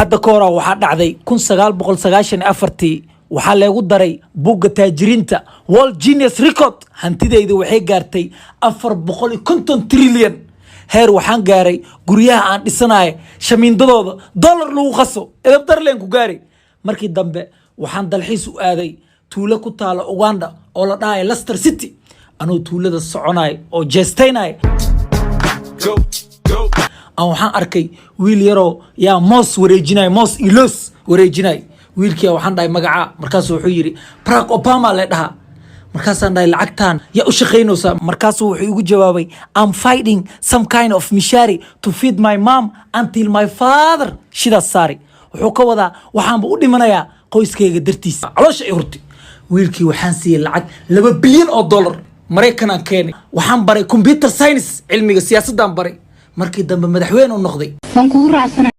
Hadda ka hora waxaa dhacday 1994-tii, waxaa leegu daray buugga taajiriinta, World Genius Record. Hantidayda waxay gaartay 450 trilyan. Heer waxaan gaaray guryaha aan dhisanayo shamiindadooda dollar lagu qaso. Edabdarleen ku gaaray. Markii dambe waxaan dalxiis u aaday tuulo ku taala Uganda oo la dhahayo Leicester City. Anuu tuulada soconay oo jeestaynay aan waxaan arkay wiil yaroo yaa moos wareejinay, moos iyo loos wareejinay. Wiilkii waxaan dhahay, "Magacaa?" Markaasuu wuxuu yidhi, "Barack Obama le dhahaa." Markaasaan dhahay, "Lacagtan yaa u shaqaynaysaa?" Markaasuu wuxuu igu jawaabay, "I'm fighting some kind of mishari to feed my mom until my father." Shidaas saari wuxuu ka wadaa, waxaanba u dhimanayaa qoyskayga dartiisa. Caloosha ay hurtay. Wiilkii waxaan siiyey lacag 2 bilyan oo dollar. Maraykanaan keenay, waxaan baray computer science, cilmiga siyaasaddaan baray. Markii dambe madaxweyne u noqday. Waan kugu raacsanahay.